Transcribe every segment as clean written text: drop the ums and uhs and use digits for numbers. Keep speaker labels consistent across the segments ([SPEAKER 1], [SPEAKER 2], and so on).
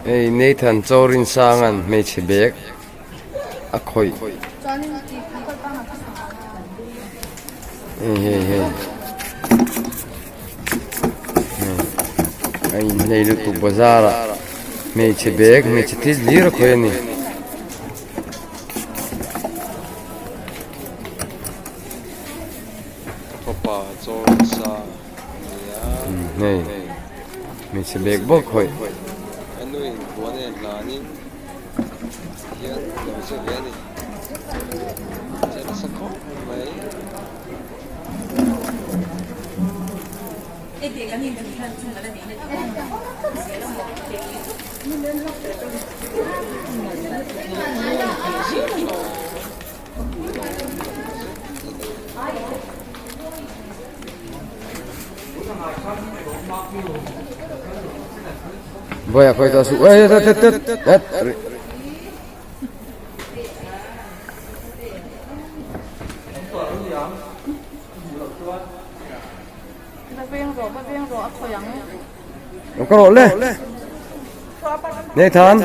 [SPEAKER 1] Hei Nathan Chawrinsanga'n hmeichhe bag a khawih hei hei hei a inhlei lutuk bazar ah hmeichhe bag hmeichhe thil hlir a khawih a ni.
[SPEAKER 2] Fapa chawnsa a ni a.
[SPEAKER 1] Hei hmeichhe bag bawk khawih.
[SPEAKER 2] A nu in puan a inhlanin hian a lo che ve a ni. Che nasa khawp mai.
[SPEAKER 1] Vawi a khawi tawh suh ei tet tet tet tet Lo ka rawh le Nathan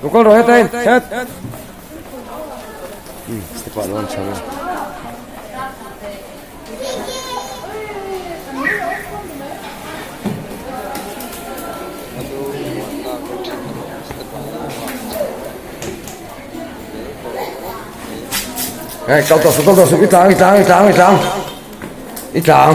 [SPEAKER 1] Lo kal rawh hetain het step ah lo an chho a. Hey, kal tawh suh, kal tawh suh, i tlang, i tlang, i tlang, i tlang, i tlang.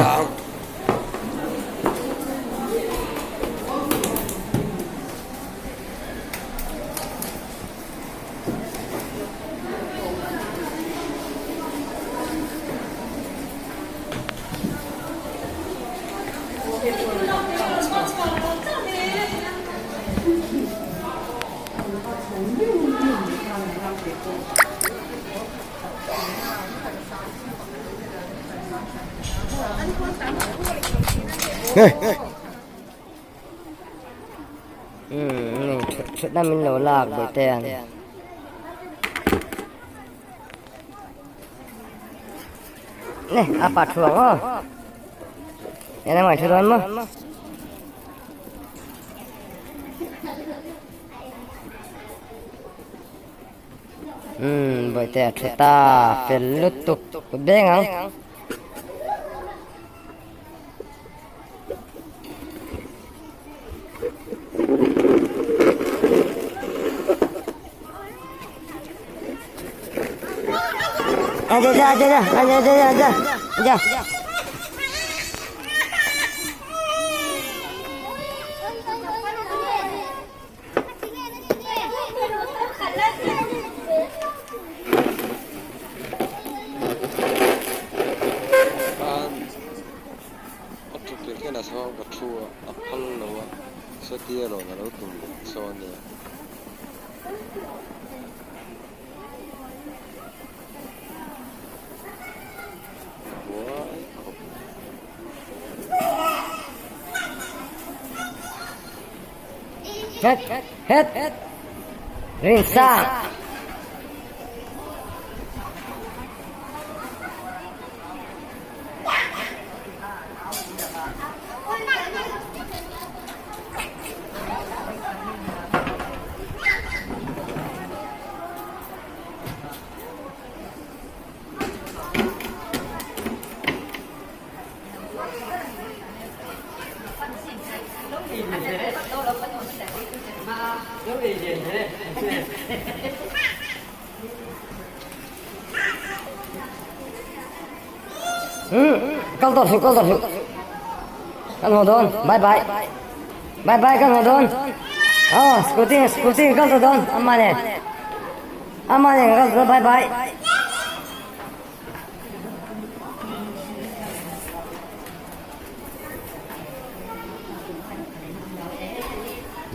[SPEAKER 3] Umm thut thut na min lo lak bawih te ang. Nè, a pa thuang aw. Nè, ngoài thu đón mà. Umm, bawihte a thu ta, fel lutuk beng ang. Aja aja aja aja aja aja aja aja.
[SPEAKER 2] A ṭhu piah hian a saw ka thu a a phal lo a satia rawn a lo tum saw a nia. Buai khawp.
[SPEAKER 3] Het het Rinsa. Kal tawh suh kal tawh suh. Kan haw dawn bye bye bye bye kan haw dawn aw scooty scooty kal tawh dawn ama nen ama nen ka kal tawh dawn bye bye.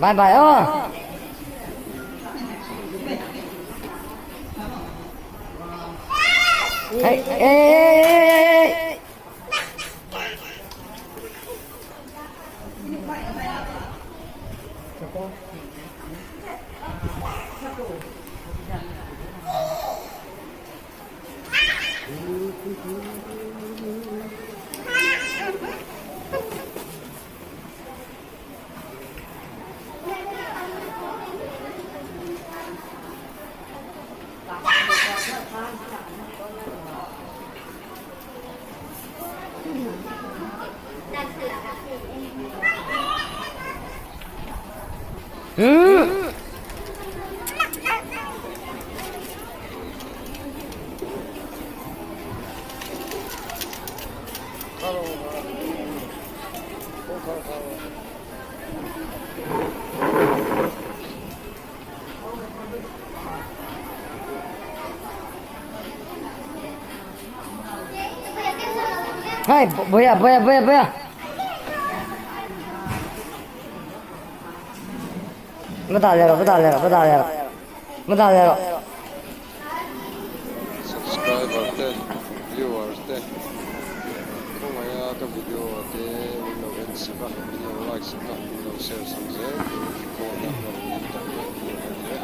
[SPEAKER 3] Bye bye aw. Hey hey hey hey hey. Hmm. Hei, boya, boya, boya, boya. Va dah leh rawh, va dah leh rawh, va dah leh rawh. Va dah leh rawh.
[SPEAKER 2] Subscriber te, viewer te, khawngaih a ka video te min lo en sak a, min lo like sak a, min lo share sak zel turin khawhna ka rawn en tak leh tur a ni e.